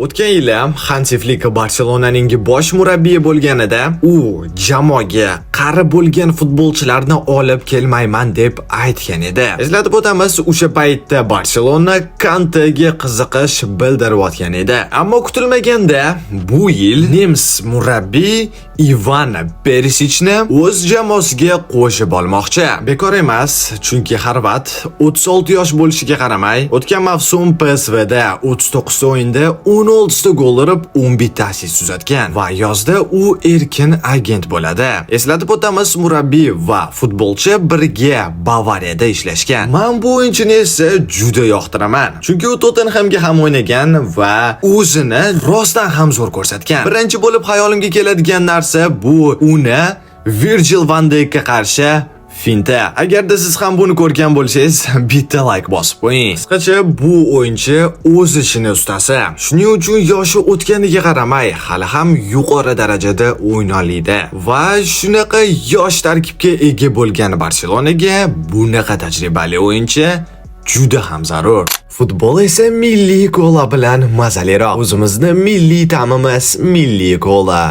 O'tgan yili Hansi Flik Barselonaning bosh murabbiyi bo'lganida u jamoaga qari bo'lgan futbolchilarni olib kelmayman deb aytgan edi. Eslatib o'tamiz, o'sha paytda Barselona Kantega qiziqish bildirayotgan edi. Ammo kutilmaganda bu yil nemis murabbiy Ivan Perisichni o'z jamoasiga qo'shib olmoqchi. Bekor emas, chunki xorvat 36 yosh bo'lishiga qaramay, o'tgan mavsum PSVda 39 ta o'yinda 16 ta gol urib, 11 ta assist uzatgan va yozda u erkin agent bo'ladi. Eslatib o'tamiz, murabbiy va futbolchi birga Bavariyada ishlashgan. Men bu o'yinchini esa juda yoqtiraman. Chunki u Tottenhamga ham o'ynagan va o'zini rostdan ham zo'r ko'rsatgan. Birinchi bo'lib xayolimga keladigan narsa bu uni Virgil van Dijkka qarshi finta. Agarda siz ham buni ko'rgan bo'lsangiz, bitta like bosib qo'ying. Qisqacha, bu o'yinchi o'z ishini ustasi. Shuning uchun yoshi o'tganiga qaramay, hali ham yuqori darajada o'ynoliydi. Va shunaqa yosh tarkibga ega bo'lgan Barselonaga bunaqa tajribali o'yinchi juda ham zarur. Futbol esa milliy kola bilan mazaliroq. O'zimizni milliy ta'mimiz, milliy kola.